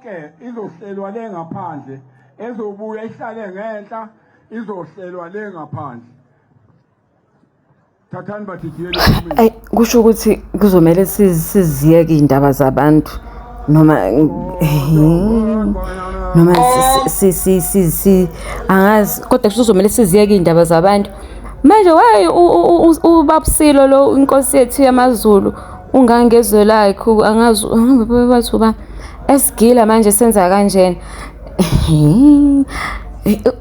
Yonke izohlelwa le ngaphandle, ezobuya ihlale ngenhla izohlelwa le ngaphandle. Thathani badidiyeli. Ayi, kusho ukuthi kuzomele siziyeke iy'ndaba zabantu noma noma si si si si angazi, kodwa kuzomele siziyeke iy'ndaba zabantu. Manje why ubabusilo lo inkosi yethu yamaZulu ungangezwe lakhe, angazi bathi uba esigila manje senza kanjena.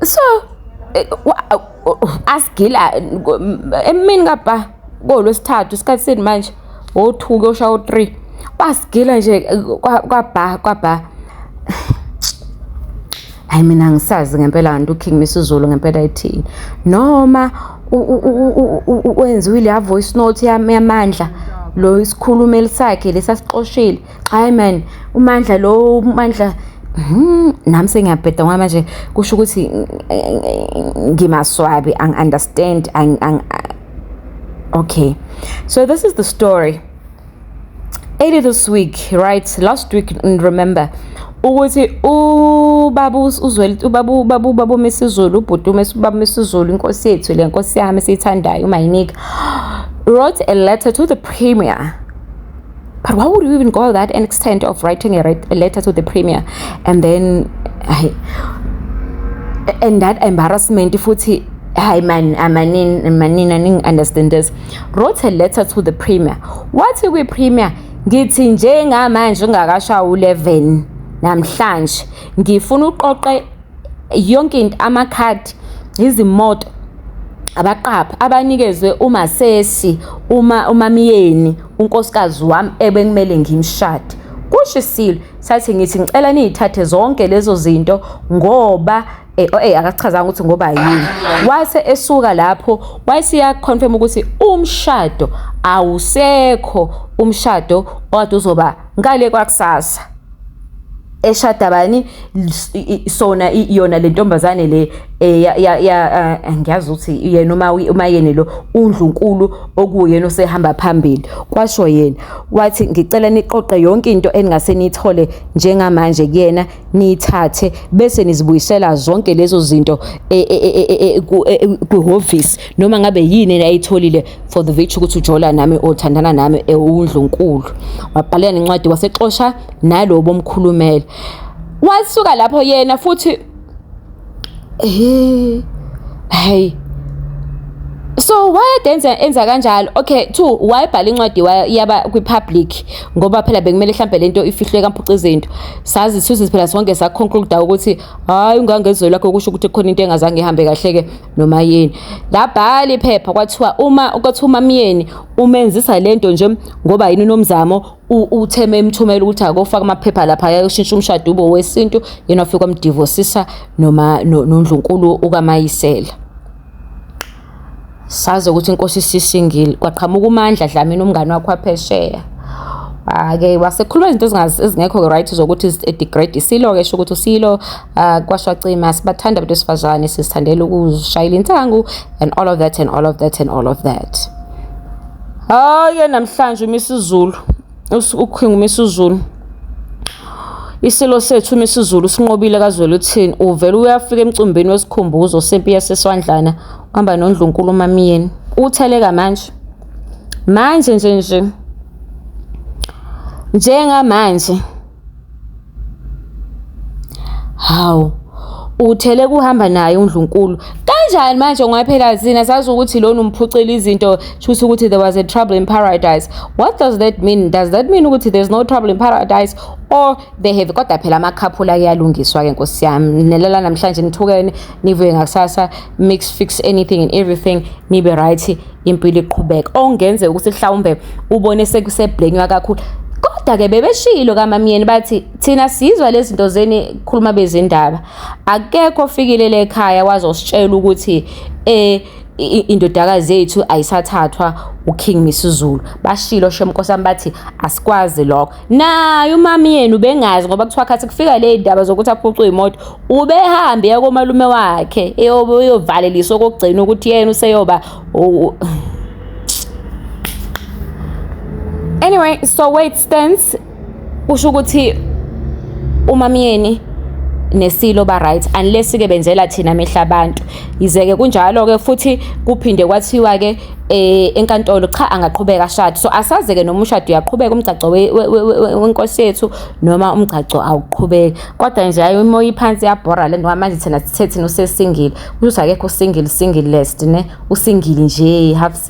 So asigila emini kabha kolwesithathu, isikhathi sini manje, o-2 kuyoshaya o-3, wasigila nje kwabha kwabha. Hayi, mina angisazi ngempela kanti uKing Misuzulu ngempela ethini, noma wenziwe ile voice note yamandla lo isikhulumeli sakhe lesasixoshile. Hayi man, uMandla lo, uMandla, nami sengiyabheda ngoba manje kusho ukuthi ngimaswabi, angi-understand. Okay, so this is the story. Early this week, right, last week, remember ukuthi ubaba uzweli, ubaba uMisuzulu, ubhuti ubaba uMisuzulu, inkosi yethu le, nkosi yami esiyithandayo, uMayinika, wrote a letter to the premier. But why would you even go that extent of writing a letter to the premier? And then, and that embarrassment futhi, hayi man, amanini manini, aning understand this. Wrote a letter to the premier. Wathi kwi-premier, ngithi njengamanje ungakashawa u-11 namhlanje, ngifuna uqoqe yonke into, amakhadi, izimoto, abaqaphi abanikezwe uMasesi, uma umamiyeni, unkosikazi wami ebekumele ngimshade. Kusho isilo sathi, ngithi ngicela niyithathe zonke lezo zinto ngoba akachazanga ukuthi ngoba yini. Wase esuka lapho wayesiya confirm ukuthi umshado awusekho, umshado okade uzoba ngale kwakusasa, eshada bani sona yona le ntombazane le, ya ngiyazi ukuthi yena uma yena lo undlunkulu okuyena osehamba phambili. Kwasho yena wathi, ngicela niqoqe yonke into eningase niyithole njengamanje kuyena, niyithathe bese nizibuyisela zonke lezo zinto kwihhovisi, noma ngabe yini ayitholile for the virtue ukuthi ujola nami, othandana nami, ewundlunkulu. Wabhalela nencwadi, wasexosha nalo bomkhulumela. Wasuka lapho yena futhi, hey, so why enza kanjalo? Okay, two, wayebhala incwadi yaba kwi-public, ngoba phela bekumele mhlambe lento ifihlwe kamphuca izinto. Sazi size phela sonke saconclude ukuthi hayi, ungangezwe lakho kusho ukuthi khona into engazange ihambe kahle ke noma yini. Labhala iphepha, kwathiwa uma kwathiwa umamyeni umenzisa lento nje ngoba yini, unomzamo utheme emthumela ukuthi akofaka amaphepha lapha ayoshintsha umshado ube wesintu, yena wafika wamdivosisa noma nondlunkulu ukaMayisela. Sazi ukuthi inkosi isisingile, kwaqhamuka uMandla Dlamini, umngane wakhe waphesheya, ake wasekhuluma izinto ezingekho right zokuthi degrade isilo ke, sho ukuthi usilo kwashwacima sibathanda abantu besifazane, sisithandela ukuzishayela insangu and all of that and all of that and all of that. Hayi, namhlanje uMisuzulu, uKing uMisuzulu, isilo sethu uMisuzulu sinqobile kaZwelithini, uvela uyafika emcimbini wesikhumbuzo sempi yaseswandlana, uhamba nondlunkulu uMamiyeni. Utheleka manje manje nje nje njengamanje, hawu, uthele kuhamba naye undlunkulu kanjani manje? Ngoba phela thina sazi ukuthi lona umphucela izinto, shuthi ukuthi there was a trouble in paradise. What does that mean? Does that mean ukuthi there's no trouble in paradise or they have? Kodwa phela amakhaphula kuyalungiswa ke, nkosi yami. Nelala namhlanje nithukene, nivuke ngakusasa, mix fix anything and everything, nibe right, impilo iqhubeka. Okungenzeka ukuthi mhlawumbe ubone sekuseblenywa kakhulu, kodwa-ke bebeshilo kamamyeni bathi thina sizwa lezi zinto zeni khuluma bezindaba, akekho ofikile le ekhaya wazositshela ukuthi indodakazi yethu ayisathathwa uKing Misuzulu. Bashilo shem, nkosami, bathi asikwazi lokho. Naye umami yena ubengazi, ngoba kuthiwa khathi kufika le ndaba zokuthi aphucwe imoto, ubehambe yakomalume wakhe eyovaleliswa okokugcina ukuthi yena useyoba. Anyway, so wait stands, kusho ukuthi uMamyeni nesilo ba right, unless ke benzela thina mehla abantu. Yize-ke kunjalo-ke futhi kuphinde kwathiwa-ke enkantolo cha, angaqhubeka ashade. So asazi-ke noma umshado uyaqhubeka, umgcagco wenkosi yethu, noma umgcagco awuqhubeki. Kodwa nje hayi, umoya iphansi, yabhora le nto. Manje thina sithe thina use-single, kusho ukuthi akekho single, singlest ne, u-single nje half.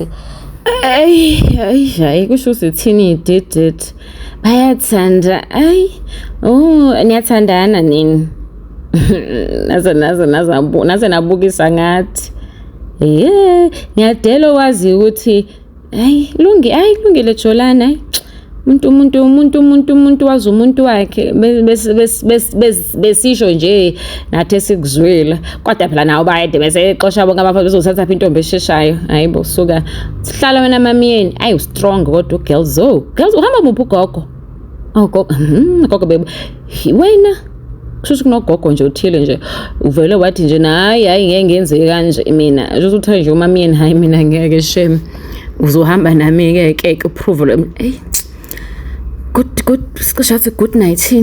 Ayi ayi hayi, kusho ukuthi thini did it, bayathanda. Ayi, oh, niyathandana nini? Naze naze naze naze nabukisa ngathi. Yeah, ngiyadela wazi ukuthi hayi lungi, hayi kulungile, jolana. Hayi, umuntu umuntu umuntu umuntu umuntu wazi umuntu wakhe. Besisho nje nathi esikuzwile, kodwa phela nawo bayede bese exosha bonke abafazi, bezothatha phi intombi esheshayo? Hayi bo, suka sihlala wena Mamyeni. Ayi, strong kodwa girls, oh girls, uhamba muphi ugogo? Oh gogo, gogo bebe wena, kusho ukuthi kunogogo nje othile nje uvele wathi nje, hayi hayi, ngeke ngenze kanje mina. Kusho ukuthi nje uMamyeni, hayi mina ngeke shame, uzohamba nami ke ke uprove lo. Hey, good good, sisho good night.